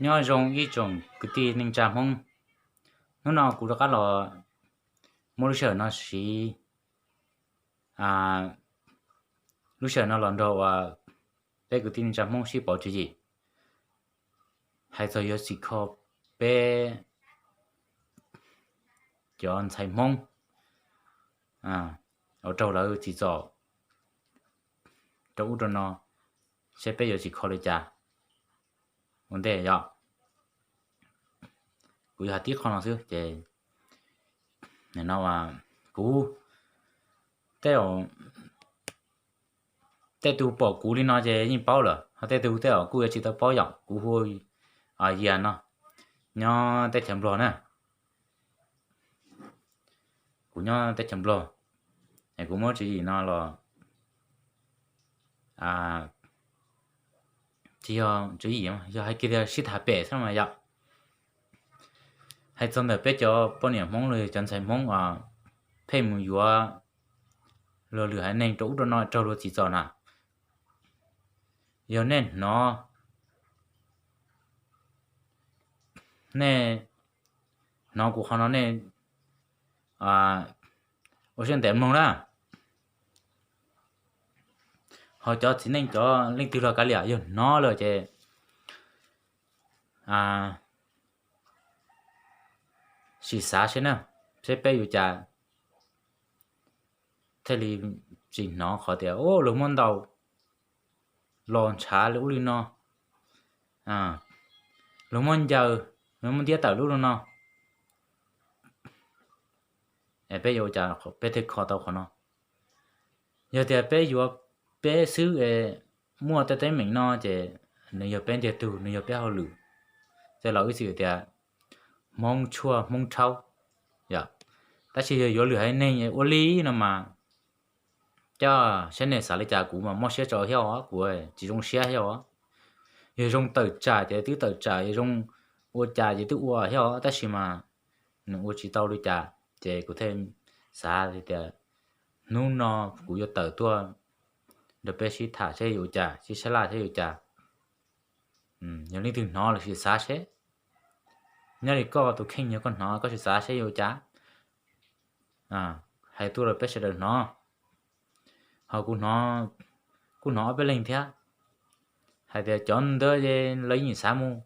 Nyob zoo ib tsoom kwv tij neej tsa Hmoob, hnub no kuv rov qab los muab lub sij hawm no siv lub sij hawm no los nrog uas peb kwv tij neej tsa Hmoob sib pauv tswv yim, hais txog yuav txhim kho peb cov ntxhais Hmoob uas raug lawv tsim txom rau ub rau no, seb peb yuav txhim kho li cas ua ntej yom. Kuv yuav hais tib qho no xwb ces no kuv tej tej tus pom kuv li no ces yeej paub lawm, ho tej tus tej zaum kuj yuav tsis tau paub yom. Kuv hu Yias no, nyob teb chaws Nplog na. Kuv nyob teb chaws Nplog, kuv muab tswv yim no los tsis yog tswv yim, yog hais kiag tias sib tham pem xwb mas yom. Hais txog ntawm peb cov poj niam Hmoob los yog cov ntxhais Hmoob uas pheej mus yuav luag lwm haiv neeg rau ub rau no raug luag tsim txom na, yog nej hnov, nej hnov kuv qhov no nej ua siab ntev mloog na. Ho cov txiv neej cov leej twg los kav liam, yog hnov lawm ces sim xav seb na, seb peb yuav cas thiaj li tsis hnov qhov tias luag muab ntaus los ntshav li ub li no, luag muab ncaws, luag muab ntiab tawm li ub li no. Peb yuav ua cas peb thiaj kho tau qhov no? Yog tias peb yuav peb xwb es muaj tej teeb meem no ces nws yog peb ntiag tug, nws yog peb hauj lwm. Tej laus ib txwm tias Hmoob tshuaj Hmoob rhaub, yog. Tab sis yog yuav lwm haiv neeg ua li no mas, coj saib nej xav li cas, kuv mas mob siab tso thiab os, kuv tsis zoo siab thiab os. Yog zoo tawm tsam ces twb tawm tsam, yog zoo ua cas ces twb ua thiab os, tab sis mas nws ua tsis tau li cas. Ces kuv thiaj xav tias hnub no kuv yuav tawm tuaj nrog peb sib tham seb yuav ua cas, sib sab laj seb yuav ua cas. Yog leej twg hnov los sim xav seb, nyob li koj tus kheej yog koj hnov koj sim xav seb yuav ua cas, hais tuaj rau peb sawv daws hnov. Ho kuv hnov, kuj hnov ob peb leeg thiab hais tias cov ntawd ces lawv yeej xav mus,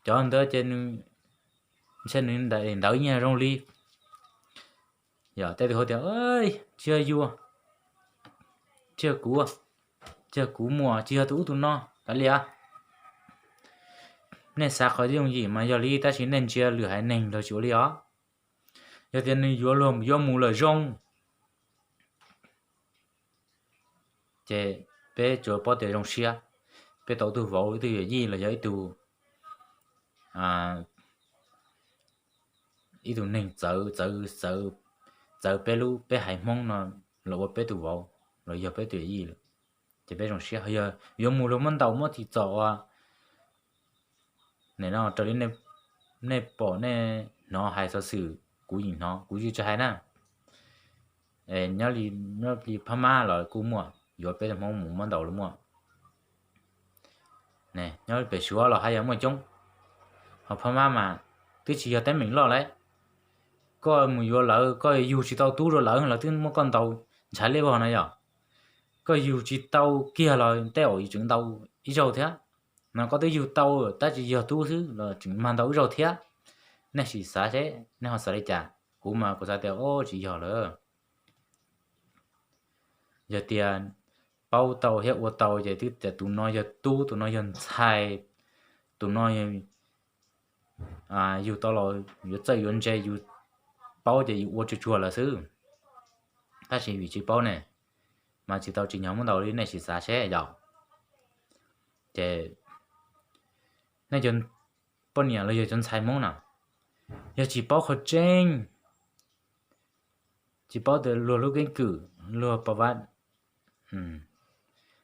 cov ntawd ces ntshe nws ntawd yeej zoo li, yog tej tus hais tias tsis yog yus, tsis yog kuv, tsis yog kuv muam, tsis yog tus ub tus no, kav liam. Nej xav qhov yooj yim mas yog li, tab sis nej ntsia lwm haiv neeg los tsis ua li os. Yog tias nws yuav luag yuav mus lawm zoo, ces peb tsuas paub tias zoo siab, peb tau tus vauv, ib tug yawm yij los yog ib tug, ib tug neeg txawv, txawv peb lub, peb haiv Hmoob no los ua peb tus vauv los yog peb tus yawm yij lawm, ces peb zoo siab. Yog yuav mus luag muab ntaus muab tsim txom ua no, raws li nej pom nej hnov hais xov xwm, kuv yeej hnov, kuv yeej tsis hais na. Nyob li Phab Mab los kuj muaj, yuav peb tus Hmoob mus muab ntaus los muaj. Nyob pem Suav los haj yam muaj coob. Ho Phab Mab mas twb tsis yog teeb meem loj lawm. Koj mus yuav lawv, koj yug tsis tau tub rau lawv, lawv twb muab koj ntaus ntshav liab vog no yog. Koj yug tsis tau kiag los tej zaum tseem ntaus ib zaug thiab. No koj twb yug tau tab sis yog tub xwb los tseem mag ntaus ib zaug thiab. Nej sim xav seb nej ho xav li cas. Kuv mas kuv xav tias o tsis yog lawm. Yog tias paub tau thiab ua tau ces twb tias tus no yog tub, tus no yog ntxhais, tus no yug tau los yuav txawj yuav ntse, yus paub ces yus ua tsuag tsuag lawm xwb. Tab sis vim tsis paub ne, mas tsis tau tsim nyog muab ntaus li, nej sim xav seb yog. Ces nej cov poj niam los yog cov ntxhais Hmoob na, yog tsis paub qhov tseeb, tsis paub tias luag lub keeb kwm, luag pov vaj,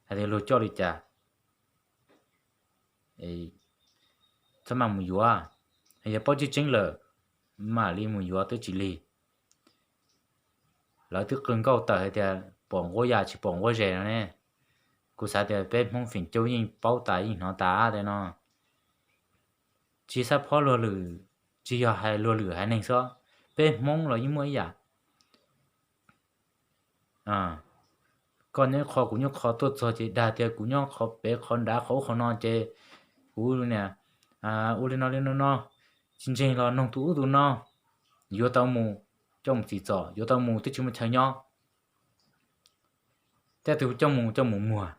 hais tias luag coj li cas, txhob mam mus yuav. Yog paub tseeb tseeb lawm, mam li mus yuav twb tsis lig. Lawv twb qw nkauj tawm hais tias pom nquab ya tsis pom nquab zes no ne. Kuv xav tias peb Hmoob feem coob yeej paub tas yeej hnov tas tias no, tsis xav phob luag lwm, tsis yog hais luag lwm haiv neeg xwb, peb Hmoob los yeej muaj ib yam. Koj nyob qho kuv nyob qho tuaj txog ces dag tias kuv nyob qhov pem qhov nrad qhov ub qhov no ces kuv niam ua li no li no no, tsis ntseeg los noog tus ub tus no, yuav tau mus coj mus tsim txom, yuav tau mus twb tsis muaj chaw nyob. Tej tus coj mus coj mus muag,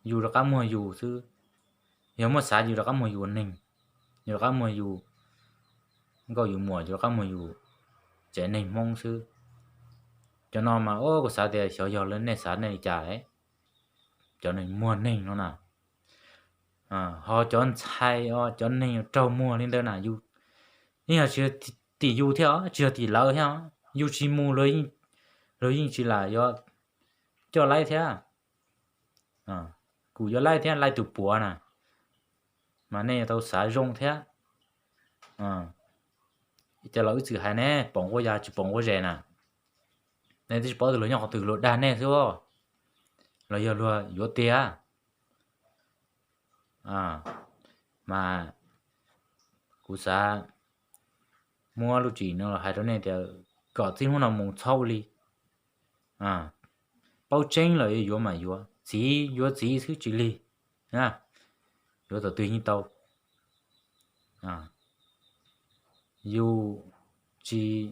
yus rov qab muag yus xwb. Yog muaj xav yus rov qab muag yus ua neeg, yus rov qab muag yus nkauj yus muam, yus rov qab muag yus tsev neeg Hmoob xwb. Cov no mas kuv xav tias xyov yog lawv nej xav nej li cas, cov muag neeg no na. Ho cov ntxhais os, cov neeg raug muag li ntawd na, yeej yog tsis yog tim yus thiab os, tsis yog tim lawv thiab os, yus tsis mus luag yeej tsis lam yuav coj laib thiab. Kuv yuav laib thiab, laib tus puav na, mas nej yuav tau xav zoo thiab. Cov laus ib txwm hais ne, pom nquab ya tsis pom nquab zes na. Nej twb tsis paub tus luag nyob qhov twg, luag dag nej xwb, los yog luag yuav tiag. Mas kuv xav muab lub tswv yim no los hais rau nej tias kom txij hnub no mus txhob ua li. Paub tseeb lawm yuav mas yuav, txiv yuav txiv xwb tsis lig, yuav thaum twg yeej tau. Yus tsis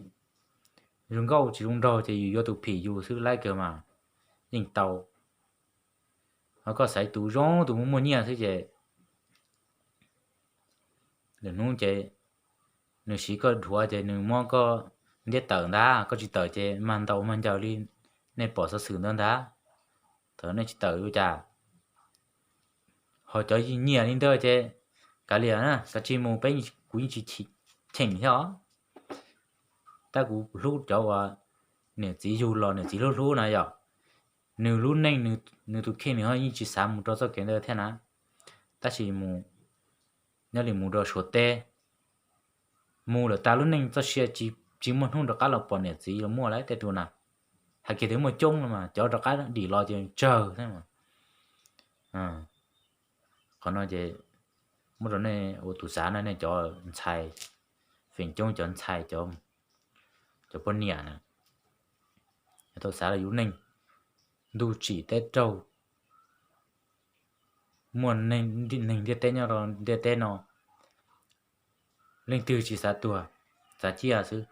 zoo nkauj tsis zoo nraug ces yus yuav tus phim yus xwb laib kawg mas yeej tau. Ho koj xaiv tus zoo tus muaj muaj nyiaj xwb ces lwm hnub ces nws siv koj dhuav ces nws muab koj ntiab tawm ntag, koj tsis tawm ces mag ntaus mag ncaws li nej pom xov xwm ntawd ntag. Thaum nej tsis tawm ua cas. Ho cov nyiam li ntawd ces kav liam na, kav tsij mus, peb, kuv yeej tsis cheem thiab os. Tab kuv hlub cov uas niam txiv yug los niam txiv hlub hlub na yom. Nws lub neej, nws tus kheej nws ho yeej tsis xav mus rau txoj kev ntawd thiab na. Tab sis mus, nyob li mus rau Suav teb, mus lawm tas lub neej txoj sia tsis muaj hnub rov qab los pom niam txiv los muaj lawm tej tus na. Hais kiag tias muaj coob los mas cov rov qab dim los ces tsawg thiab. Qhov no ces muab rau nej ua tus xav na, nej cov ntxhais, feem coob cov ntxhais, cov poj niam na, tau xav rau yus neej, ntuj tsim teb raug, muaj neeg ntiaj teb nyob rau ntiaj teb no, leej twg tsis xav tuag, xav ciaj xwb.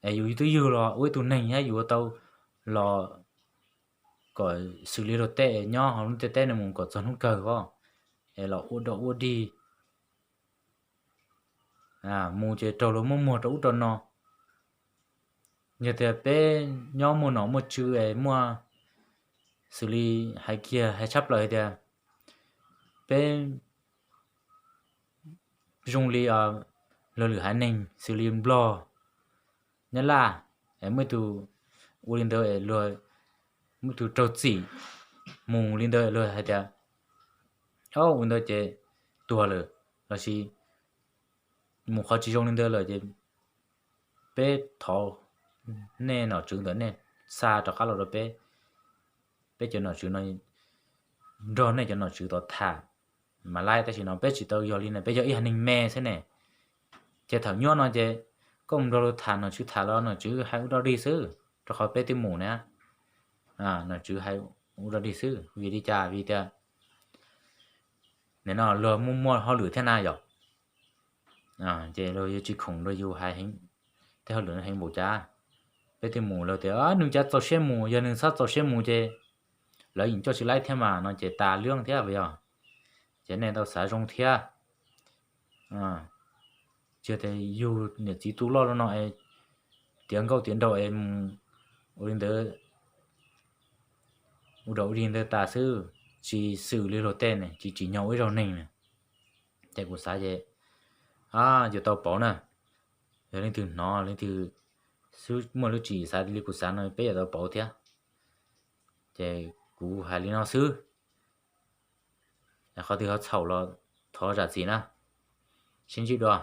Es yus twb yug los ua ib tug neeg thiab yus tau los kom xws li luag tej nyob hauv lub ntiaj teb no mus kom txog hnub kawg os, es los ua dog ua dig, mus ces raug luag muab muag rau ub rau no. Yog tias peb nyob muaj nom muaj tswv es muaj, xws li hais kiag hais tshaj plaws hais tias peb zoo li luag lwm haiv neeg xws li Nplog, Nyab Laj, es muaj ib tug ua li ntawd es luag, muaj ib tug raug txim mus li ntawd luag hais tias, o, ua li ntawd ces tuag lawm, lossis mus qhov tsis zoo li ntawd lawm ces peb thov nej nom tswv ntawm nej xa rov qab los rau peb, peb cov nom tswv no nrog nej cov nom tswv tod tham mas laib. Tab sis no peb tsis tau yog li na, peb yog ib haiv neeg me xwb ne. Ces thaum nyob no ces koj mus nrog luag tham, nom tswv tham los nom tswv hais ua dog dig xwb, rau qhov peb twb mus na, nom tswv hais ua dog dig xwb. Vim li cas? Vim tias nim no luag muaj muaj hauj lwm thiab na yom. Ces luag yuav tsis khoom rau yus hais heev, tej hauj lwm no heev npaum cas. Peb twb mus lawm tias nws cas txaus siab mus, yog nws txhob txaus siab mus ces lawv yeej coj tsis laib thiab mas no ces tas lub thiab yog. Ces nej tau xav zoo thiab. Tsis yog tias yug niam txiv tu loj li no es tiav nkauj tiav nraug es mus ua li ntawd, ua dog ua dig ntawd tas xwb, tsis xws li luag tej ne, tsis tsim nyog ua ib zaug neeg na. Ces kuv xav ces yuav tau pauv na. Yog leej twg hnov, leej twg xub muaj lub tswv yim xav li kuv xav no peb yuav tau pauv thiab. Ces kuv hais li no xwb. Qhov twg ho txhaum los thov zam txim na. Sib ntsib dua.